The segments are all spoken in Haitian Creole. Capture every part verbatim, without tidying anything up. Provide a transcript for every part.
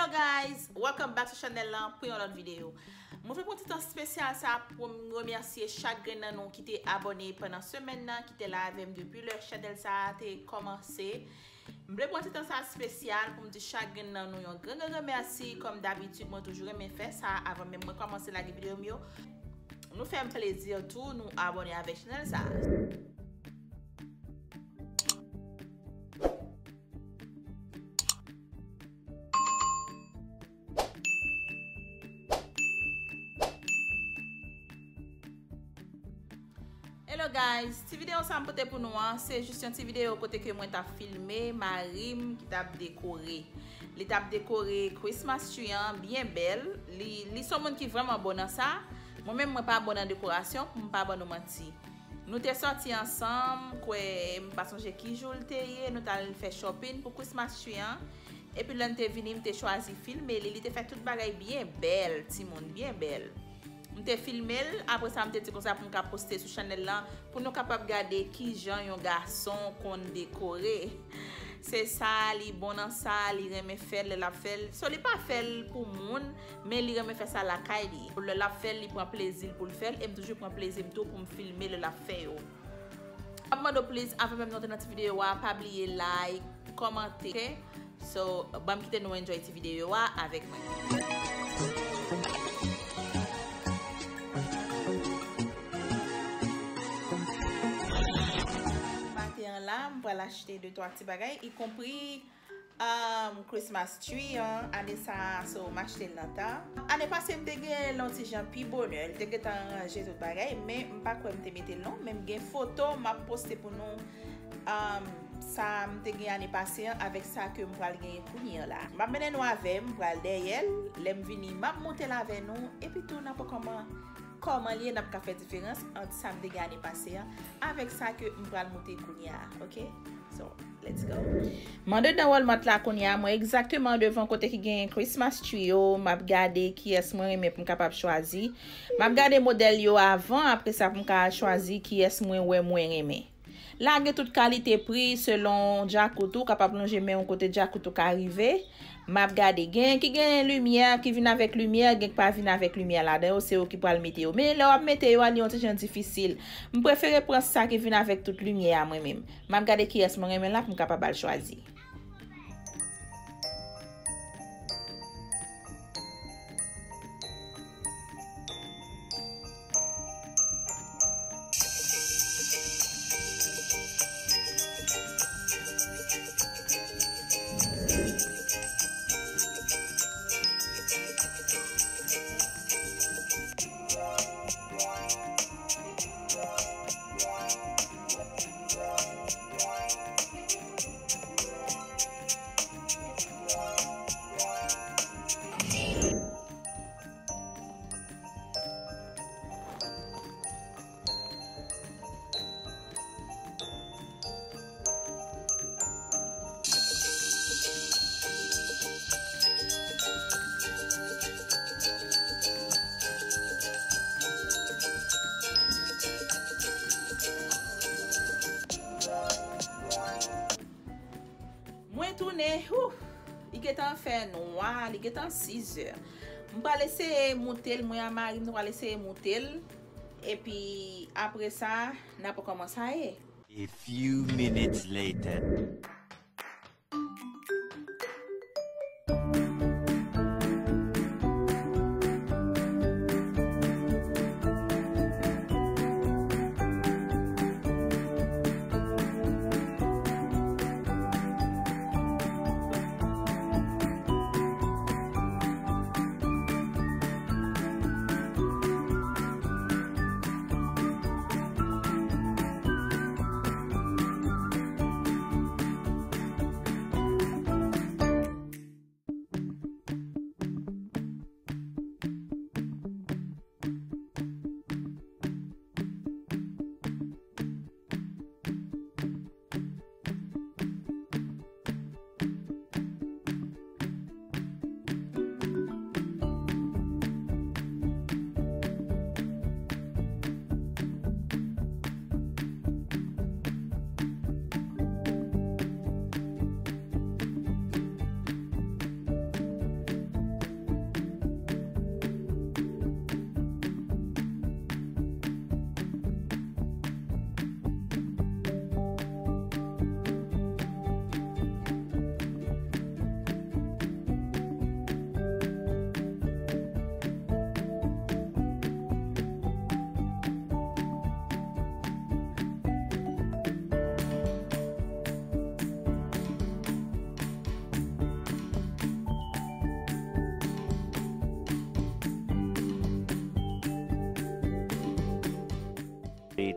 Hello guys, welcome back to chanèl lan pou yon lòt videyo. Mwen vle pran ti tan espesyal sa pou m remèsye chak grenn nan nou ki te abòne pandan semèn nan, ki te la avè m depi lè chanèl sa a te kòmanse. M vle pran ti tan sa espesyal pou m di chak grenn nan nou yon gran gran gran mèsi. Kòm dabitid, mwen toujou renmen fè sa avan menm mwen kòmanse lage videyo m yo. Nou fè m plezi tou, nou abòne avèk chanèl sa a. Hello guys, ti videyo sa m pote pou nou an, se jis yon ti videyo kote ke mwen t ap filme mari m ki t ap dekore. Li t ap dekore Christmas tree an byen bèl. Li, li se yon moun ki vrèman bon nan sa. Mwen menm, mwen pa bon nan dekorasyon, pou m pa ban nou manti. Nou te sòti ansanm, kwè, m pa sonje ki jou l te ye, nou t al fè shopping pou Christmas tree an. Epi lè n te vini, m te chwazi filme li. Li te fè tout bagay byen bèl, timoun, byen bèl. M te filme l, apre sa m te di konsa pou m ka poste sou chanèl lan, pou nou kapab gade kijan yon gason konn dekore. Se sa, li bon nan sa, li renmen fè l, lè l ap fè l. So, li pa fè l pou moun, men li renmen fè sa lakay li. Lè l ap fè l, li pran plezi l pou l fè l, e m toujou pran plezi m tou pou m filme lè l ap fè yo. M ap mande w, please, avan menm nou antre nan ti videyo a, pa bliye like, kòmante, ok? So, ban m kite nou enjoy ti videyo a avèk mwen. Maten an la, m pral achte de twa ti bagay, ikonpri um, Christmas tree an, ane sa a, so, m achte l nan tan. Ane pase, m te gen l yon ti jan pi bonè, li te gentan ranje tout bagay, men m pa kwè m te mete l non, men m gen foto m ap poste pou nou, um, sa m te gen ane pase an avèk sa ke m pral genyen kounye an la. M ap mennen nou avè m, m pral dèyè l, lè m vini, m ap monte l avè nou, epi tou n ap wè kòman, kòman l ye, n ap ka fè diferans ant sa m te gen ane pase an avèk sa ke m pral monte kounye a, ok? So, let's go. M andedan Walmart la kounye a, mwen egzakteman devan kote ki gen Christmas tree yo, m ap gade kiyès mwen renmen pou m kapab chwazi. M ap gade modèl yo avan, apre sa pou m ka al chwazi kiyès mwen wè mwen renmen. La gen tout kalite pri selon djakout ou, kapab lonje men w kote djakout ou ka rive. M ap gade. Gen ki gen limyè, ki vin avèk limyè, gen ki pa vin avèk limyè ladan yo, se yo ki pral mete yo. Men lè w ap mete yo a, li yon ti jan difisil. M prefere pran sa ki vin avèk tout limyè a mwen menm. M ap gade kiyès mwen renmen la pou m kapab al chwazi. Mwen tounen, ouf, li gentan fè nwa, li gentan sizè. M pral eseye moute l, mwen a mari m, nou pral eseye moute l. Epi, apre sa, n ap wè kòman sa ye. A few minutes later.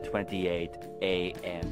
twenty-eight a m.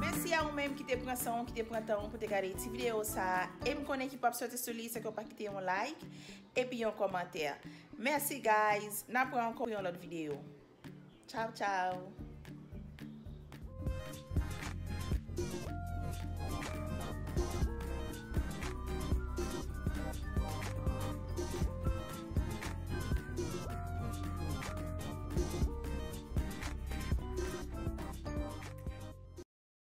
Mèsi a ou menm ki te pran san w, ki te pran tan w pou te gade ti videyo sa a. E m konnen ki p ap soti sou li, se ke w pa kite yon like epi yon kòmantè. Mèsi, guys. N ap wè ankò pou yon lòt videyo. Tchaw, tchaw.